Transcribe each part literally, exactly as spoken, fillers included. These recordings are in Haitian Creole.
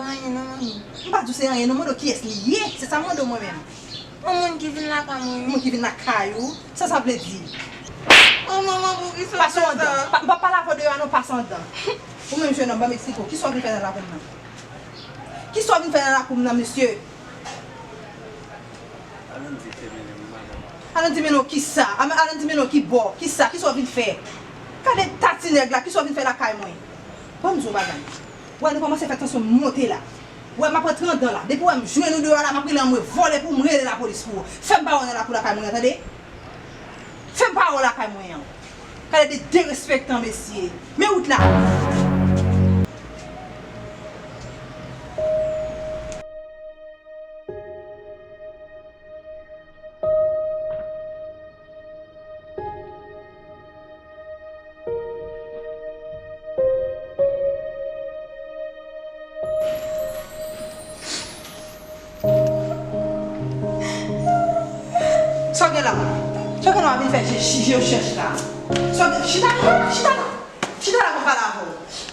Anyen non, manmi. M pa di w se anyen non, mande w kiyès li ye. Se sa m mande w mwen menm. Yon moun ki vin lakay mwen. Yon moun ki vin lakay ou? Sa sa vle di? Oh, manman, poukisa w fè sa? Pa, m p ap pale avè w deyò a non, pase anndan. Ou menm jennonm, ban m eksplike w. Kisa w vin fè nan lakou m nan? Kisa w vin fè nan lakou m nan, mesye? Alann di te mennen m, madanm. Alann di mennen w kisa? Alann di mennen w ki bò? Kisa? Kisa w vin fè? Gade ta ti nèg la, kisa w vin fè lakay mwen? Ban m di w yon bagay. Wè, nou kòmanse fè tansyon monte la. Wè, m ap rantre anndan la. Depi w wè m jwenn ou deyò la, m ap rele anmwe vòlè pou m rele lapolis pou ou. Fè m pa wè w nan lakou lakay mwen an, tande? Fè m pa wè w lakay mwen an. Gade de derespektan, mesye. Men wout la. Sa w gen la? Sa w gen la w ap vin fè je, je, je chèch la? Sa w gen? Chita, chita la! Chita la pou m pale avè w.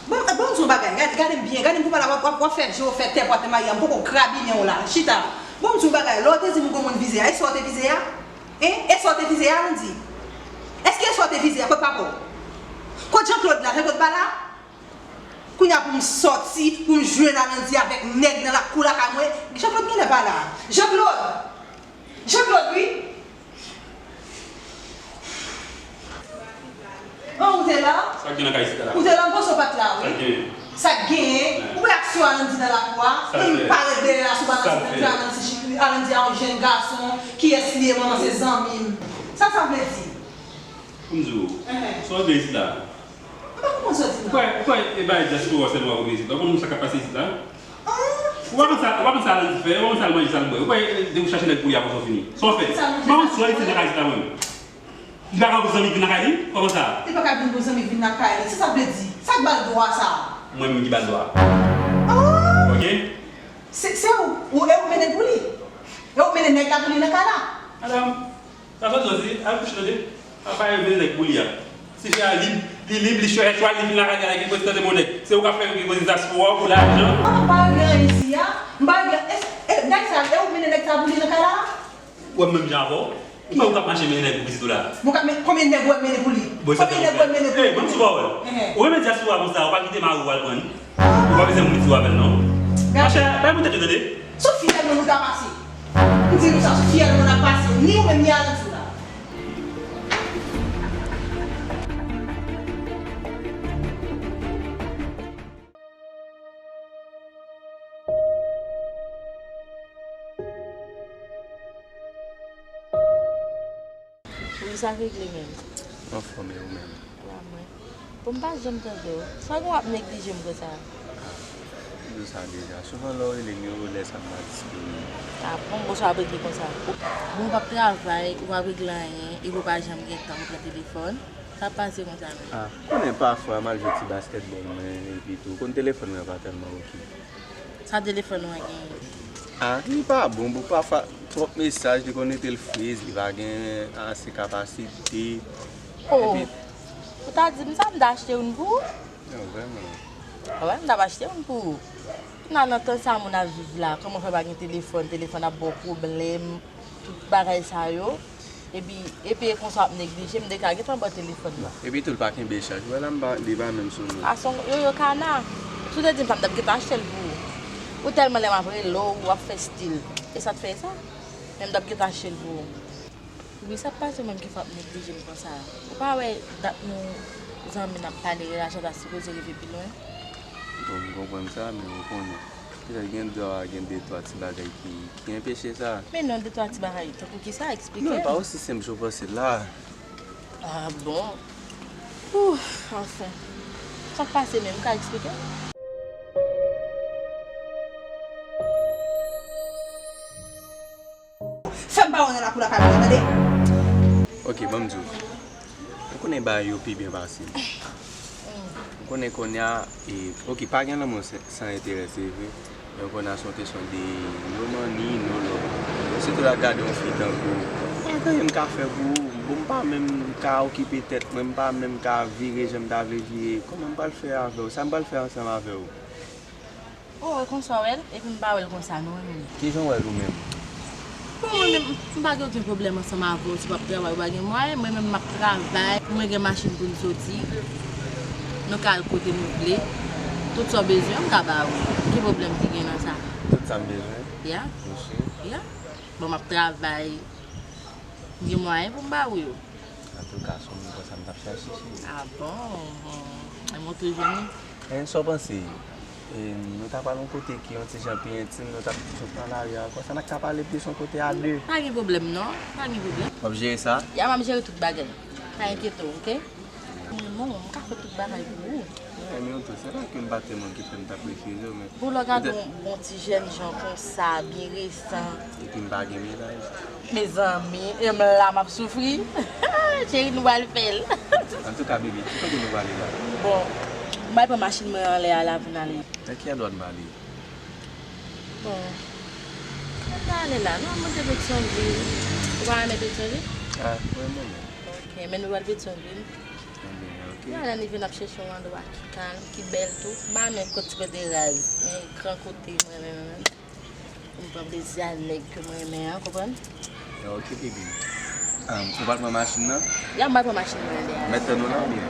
Bon, bon, m di w bagay, gade, gade m byen, gade m pou pale, w ap, w ap, w ap fè je w fè tè pou w ap te marye a, m poko krabinen w la. Chita. Bon, m di w bagay, lè w te di m ou gon moun vize a, e sa w te vize a? Hein? E sa w te vize a, Landy? Èske e sa w te vize a? Kot papa w? Kot Jean Claude la? Jean Claude pa la? Kounye a pou m sòti, pou m jwenn Alandy avèk nèg nan lakou lakay mwen. Jean Claude genlè pa la. Jean Claude! Jean Claude, wi! An, ou te la? Sa k gen nan kay isit la? Ou te la, m panse w pa t la, wi. Sa k gen? Sa k genyen? Ou wè aksyon Alandy nan lakou a? Sa l fè? Menm parèt dèyè a sou balanse tenten Alandy, Alandy a yon jèn gason, kiyès li ye, manman se zanmi m. Sa sa vle di? Pou m di w, sa w gen isit la? M pa konprann sa w di la. Ou kwè, ou kwè e bay dyaspora sèlman w ap gen isit la? Ou konn sa k ap pase isit la? Ou pa konn sa, ou pa konn sa Alandy fè, ou pa konn sa l manje, sa l bwè. Ou kwè, e, depi w chache nèg pou li apre sa w fini. Sa w fè? M pa konn sa w isit nan kay isit la mwen. Li pa ka pou zanmi vin lakay li? Kòman sa? Li pa ka vin pou zanmi vin lakay li. Sa sa vle di? Sa k ba l dwa sa? Mwen menm ki ba l dwa. Oh! Ok? Se, se ou, ou, e ou mennen pou li? E ou mennen nèg la pou li nan kay la? Madanm, sa sòti sòti, al kouche tande. Papa yo mennen nèg pou li a. Ti fi a lib, li lib, li chwazi chwa, li vin lakay li, li poze tande mon nèg. Se ou k ap fè li poze dyaspora pou lajan. Ah, m pa regle anyen isi a. M pa regle, e, e, nèg sa, e ou mennen nèg sa pou li nan kay la? Ou wè m menm jan avè w? Ou kwè ou k ap mache mennen nèg pou pitit ou la? Bon, k ap men-, konbyen nèg ou wè m mennen pou li? Konbyen nèg ou wè m mennen pou li? Ey, ban m ti pawòl. Ou renmen dyaspora konsa, ou pa kite mari w al pran li. Ou pa bezwen moun di w avè l non. Machè, bay moun tèt yo tande. Sou fyèl mwen nou ta pase. M di nou sa, sou fyèl mwen n ap pase. Ni ou menm, ni Alandy la. Wi, sa regle menm. Anfòm, e ou menm? Wa mwen. Bon, m pa janm tande w. Sa gen w ap neglije m konsa? Ah, m di w sa deja. Souvan lè w rele m yo, lè sa m pa disponib. Ah bon, bon, sa w ap regle konsa? Bon, w p ap travay, ou p ap regle anyen, epi w pa janm gen tan pou pran telefòn. Sa ap pase konsa menm. Ah, ou konnen pafwa m al jwe ti baskètbòl mwen, epi tou, ou konn telefòn mwen pa tèlman oke. Sa telefòn ou an genyen? Ah, li pa bon, bon, pafwa, twòp mesaj, li konn rete l friz, li pa gen ase kapasite. Oh, epi ou ta di m sa, m ta achte youn pou ou. Non, vrèman. Wè, m t ap achte youn pou ou. Kounye a nan tan sa moun ap viv la, kòman fè pa gen telefòn, telefòn ap ba w pwoblèm, tout bagay sa yo. Epi, epi e konsa w ap neglije m, m te ka gentan ba w telefòn nan. Epi tou, l pa kenbe chaj. Ou wè la, m pa, li pa menm sou mwen. A son yoyo kana. Si w te di m sa, m t ap gentan achte l pou ou. Ou tèlman lè m ap rele w, w ap fè stil. E sa t fè sa? Men m t ap gentan achte l pou ou. Wi, sa pase w menm ki fè w ap neglije m konsa? Ou pa wè dat nou zanmi, n ap pale, relasyon ta sipoze rive pi lwen? Bon, m konprann sa, men ou konnen. Petèt gen dwa gen de twa ti bagay ki, ki anpeche sa. Men non, de twa ti bagay. Tankou kisa? Eksplike m. Non, l pa osi senp jan w panse l la. Ah bon? Ouf, anfen. Sa k pase menm, ou ka eksplike m? Fè m pa wè w nan lakou lakay mwen an, tande? Ok, ban m di w. Ou konnen bagay yo pi byen pase m. Ou konnen kounye a, e, ok, pa gen lanmou san, san enterè, se vre. Men kounye a se yon kesyon de no money, no love. Sitou lè w ap gade yon fi tankou ou, pa gen anyen m ka fè pou ou. Bon, m pa menm ka okipe tèt mwen, m pa menm ka vire jan m ta vle vire. Kòman m pral fè avè w? Sa m pral fè ansanm avè w? Oh, e konsa w wè l? Epi m pa wè l konsa non, mwen menm. Kijan w wè l ou menm? Bon, mwen menm, m pa gen okenn pwoblèm ansanm avè w, si w ap travay ou pa gen mwayen, mwen menm m ap travay, pou mwen gen machin pou m soti, nou ka al kote nou vle, tout sa w bezwen, m ka ba ou. Ki pwoblèm ki gen nan sa? Tout sa m bezwen? Ya. Mèsi. Ya. Bon, m ap travay, m gen mwayen pou m ba ou yo. Antouka, se yon moun konsa m t ap chache, cheri. Ah bon? Bon. E mwen toujou ni. E sa w panse? E, nou ta pral yon kote ki yon ti jan pi entim, nou t ap sot nan lari a, konsa n ap ka pale plis yon kote a de. Pa gen pwoblèm non, pa gen pwoblèm. W ap jere sa? Ya, m ap jere tout bagay. Pa enkyete w, oke? Mwen, bon, m ka fè tout bagay pou ou. Mwen renmen w tou, se pa ke m pa te moun ki fè m t ap refize w, men. Pou lè w gade yon, yon ti jèn jan konsa, byen resan. Epi m pa gen mennaj. Mezanmi, e m la m ap soufri. Cheri, nou pral fè l. Antouka, baby, ki kote nou prale la? Bon, m pral pran machin mwen anlè a la pou n ale. Nan ki adwa n prale? Bon, nou prale la, nou ap monte Petyonvil. Ou pa renmen Petyonvil? Ah, mwen renmen. Ok, men nou pral Petyonvil. Enben, ok. Nou al nan Nivèl, n ap chèche yon andwa ki kalm, ki bèl tou. M pa renmen kot ti kote raz, men gran kote mwen renmen. Pou m pran plezi a nèg ke m renmen an, konprann? Ok, baby. Um, ou pral pran machin nan? Ya, m pral pran machin nan anlè a. Mèt tann ou la oubyen?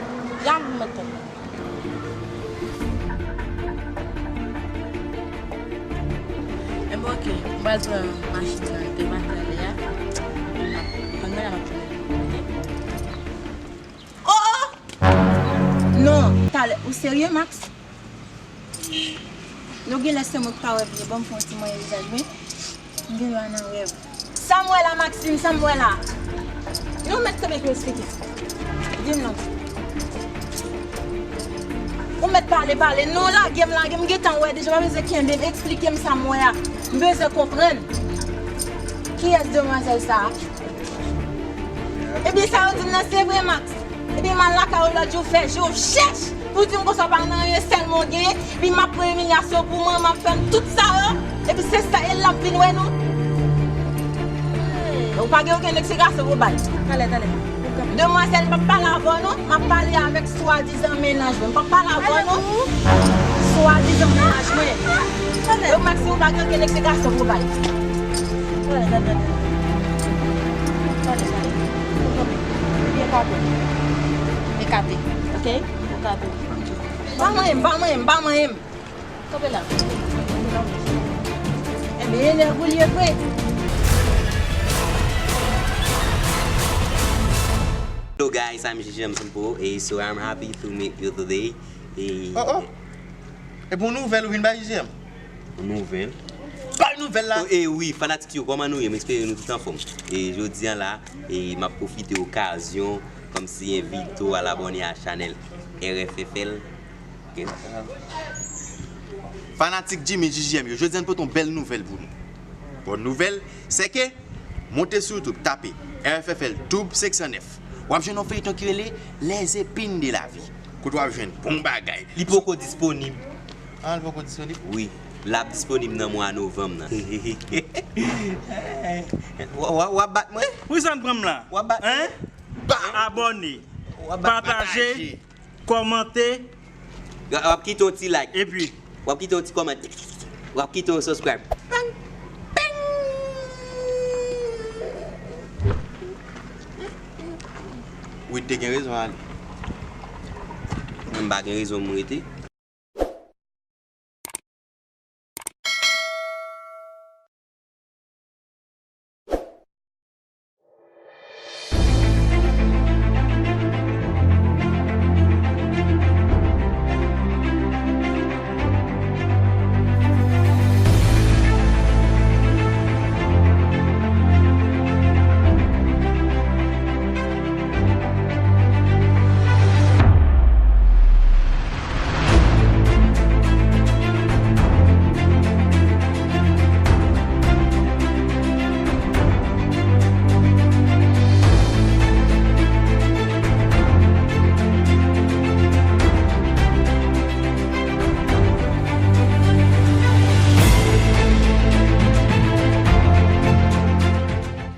Ya, m mèt tann ou. Enben, ok, m pral pran machin nan, te pati anlè a. Ann nan, m ap tounen. Ok? Oh, oh! Non, talè, ou serye, Max? Nou genlè se mwen k pa wè byen, ban m fè yon ti manyen vizaj mwen. M gen dwa nan rèv. Sa m wè la, Maxime, sa m wè la? Non, mèt kanpe pou eksplike. Di m non. Ou mèt pale, pale. Non, lage m, lage m. M gentan wè deja, pa bezwen kenbe m. Eksplike m sa m wè a. M bezwen konprann. Kiyès demwazèl sa a? Ebyen, sa yo di m nan, se vre, Max. Ebyen, m al lakay ou lòt jou, fè je w chèch pou di m konsa w pa nan anyen, sèlman w genyen, epi m ap pran imilyasyon pou mwen, m ap fè m tout sa yo, epi se sa, e l ap vin wè nou. Ou pa gen okenn eksplikasyon pou bay. Talè, talè. Demwazèl, m p ap pale avè w non, m ap pale avèk swadizan mennaj mwen, m p ap pale avè w non. Swadizan mennaj mwen. Talè. Donk, Maxime, ou pa gen okenn eksplikasyon pou bay. Talè, talè, talè. Talè, talè. Ou kanpe. Ou kanpe. Ekate. Ok? Ou kanpe. Pa manyen m, pa manyen m, pa manyen m. Kanpe la. Enben, e nèg ou li ye vre. Hello guys, I'm J J M Simple, and so I'm happy to meet you today. E Oh, oh. E bon nouvèl ou vin bay, J J M? Bon nouvèl. Bay nouvèl la. Oh, e wi, fanatik yo, kòman nou ye? M espere nou tout anfòm. E jodi a la, e m ap pwofite okazyon, kòmsi envite w al abòne a chanèl R F F L. Ok? Fanatik Jimmy J J M yo, jodi a n pote yon bèl nouvèl pou nou. Bòn nouvèl, se ke monte sou YouTube, tape R F F L Tube senk san nèf. W ap jwenn yon feyton ki rele Les Épines de la Vie. Kote w ap jwenn bon bagay. Li poko disponib. Ah, li poko disponib? Wi. L ap disponib nan mwa novanm nan. W, w, w ap bat mwen? Wi, sa n pran m la. W ap bat mwen? Hein? Ba! Abòne. W ap bat Pataje. Pataje. Kòmante. W ap kite yon ti like. Epi? W ap kite yon ti kòmantè. W ap kite yon subscribe. Pang! Ping! Wid te gen rezon ale. Mwen m pa gen rezon m rete.